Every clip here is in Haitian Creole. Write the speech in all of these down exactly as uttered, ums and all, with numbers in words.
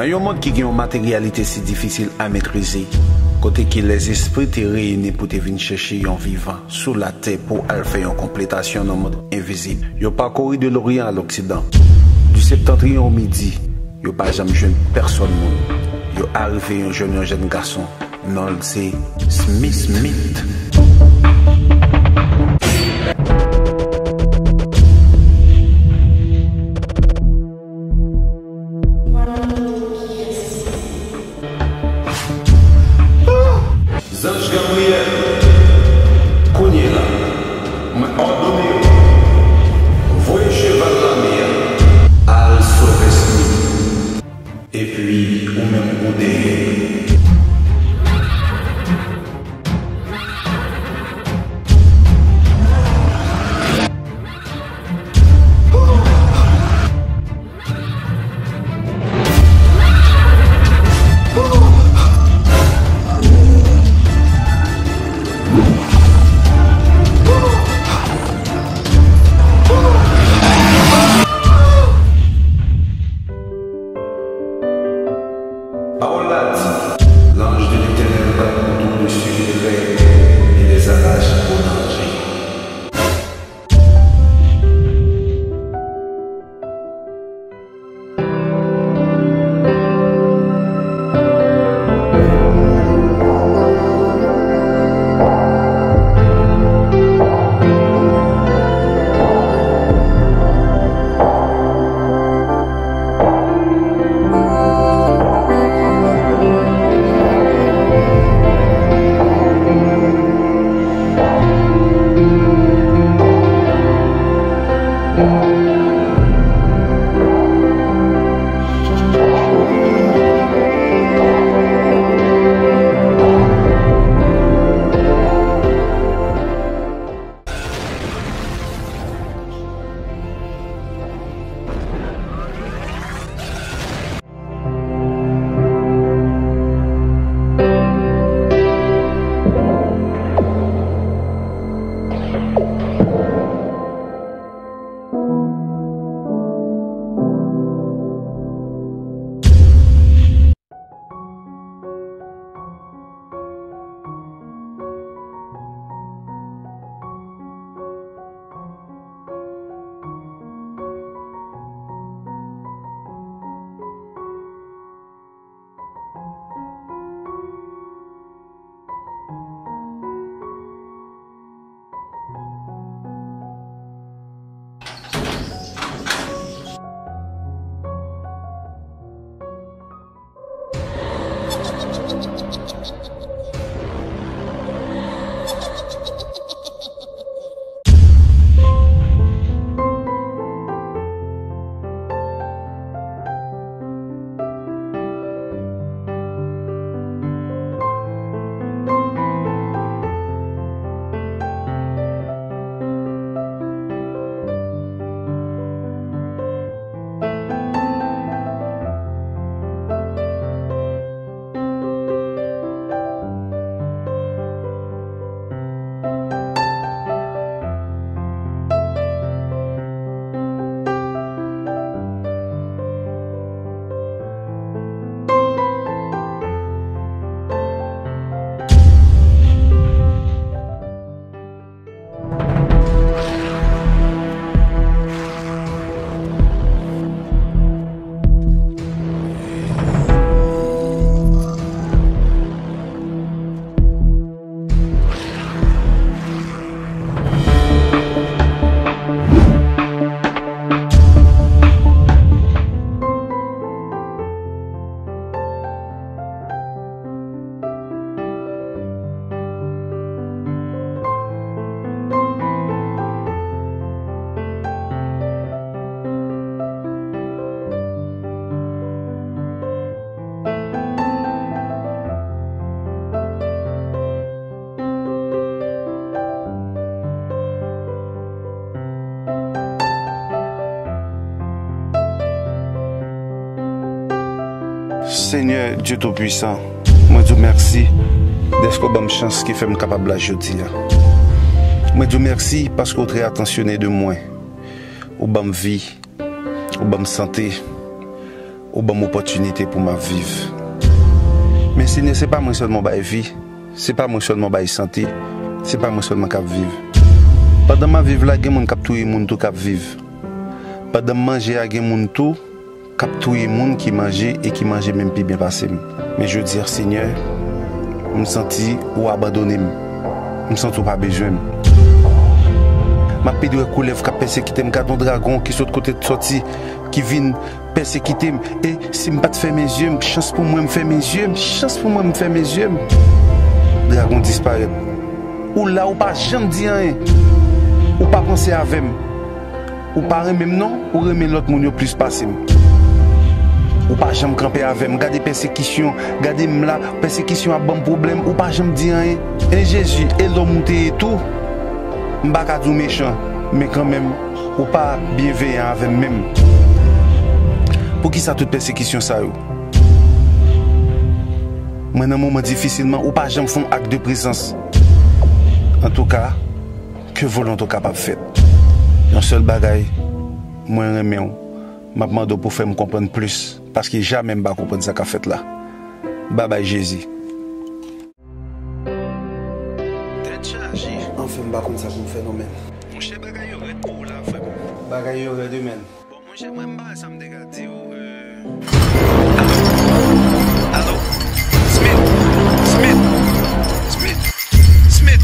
Nan yon mond ki gen yon materyalite si difisil a metrize, kote ke lèzespri te reyini pou te vin chèche yon vivan sou latè pou al fè yon konpletasyon nan mond envizib, yo pakori de Loryan a Loksidan, du Septentrion au Midi, yo pa janm jwenn pèsòn moun. Yo arive yon jwenn yon jèn gason. Non l se Smith. Smith. Zanj Gabriyèl, kounye a la, mwen òdone w, voye cheval lame a al sove Smith. Epi ou menm ou dèyè. Pawòl la di, l'ange de l'Éternel bat pour tout le suivi des règles et les arrache au danger. Senyè Dye Toupisan, mwen di w mèsi dèske w ban m chans ki fè m kapab la jodi a. Mwen di w mèsi paske w trè atansyone de mwen. Ou ban m vi, ou ban m sante, Ou ban m opòtinite pou m ap viv. Men Senyè, se pa mwen sèlman w bay vi, se pa mwen sèlman w bay sante, se pa mwen sèlman k ap viv. Pandan m ap viv la, gen moun k ap touye moun tou k ap viv. Pandan m manje a, gen moun tou k ap touye moun ki manje e ki manje menm pi byen pase m. Men jodi a, Senyè, m santi ou abandone m. M santi ou pa bezwen m. M ap pede wè koulèv k ap pèsekite m. Gade yon dragon ki sot kote l sòti, ki vin pèsekite m. E si m pa t fèmen zye m, chans pou mwen m fèmen zye m, chans pou mwen m fèmen zye m. Dragon disparèt. Ou la, ou pa janm di anyen. Ou pa panse avè m. Ou pa renmen m non, ou renmen lòt moun yo plis pase m. Ou pa janm kanpe avè m. Gade pèsekisyon, gade m la, pèsekisyon ap ban m pwoblèm, ou pa janm di anyen. E Jezi, e lòm ou te ye tou? M pa ka di w mechan, men kanmenm, ou pa byenveyan avè m menm. Poukisa tout pèsekisyon sa yo? Mwen nan moman difisil, men ou pa janm fè yon ak de prezans. Antouka, ke volonte w kapab fèt. Yon sèl bagay, mwen renmen w. M ap mande w pou fè m konprann plis, paske jamè m pa konprann sa k ap fèt la. Babay Jezi. Tèt chaje. Anfen, m pa konn sa pou m fè non, men. Monchè, bagay yo rèd pou ou la, frè m. Bagay yo rèd wi, men. Bon, monchè, mwen m pa wè sa m te ka di w, euh. Alo? Alo? Smith? Smith? Smith? Smith?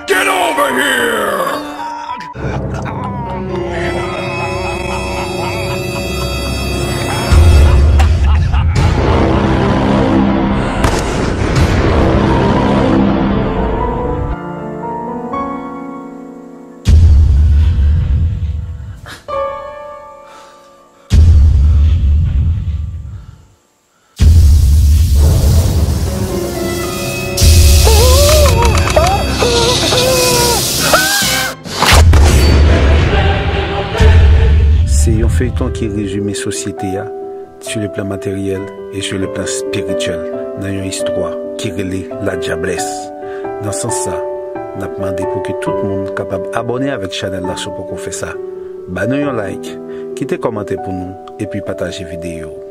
Get over here! Se yon feyton ki rezime sosyete a, sur le plan matériel et sur le plan spirituel, nan yon istwa ki rele La Diablesse. Nan sans sa, n ap mande pou ke tout moun kapab abòne avèk chanèl la si w poko fè sa. Ba nou yon like, kite kòmantè pou nou, epi pataje videyo.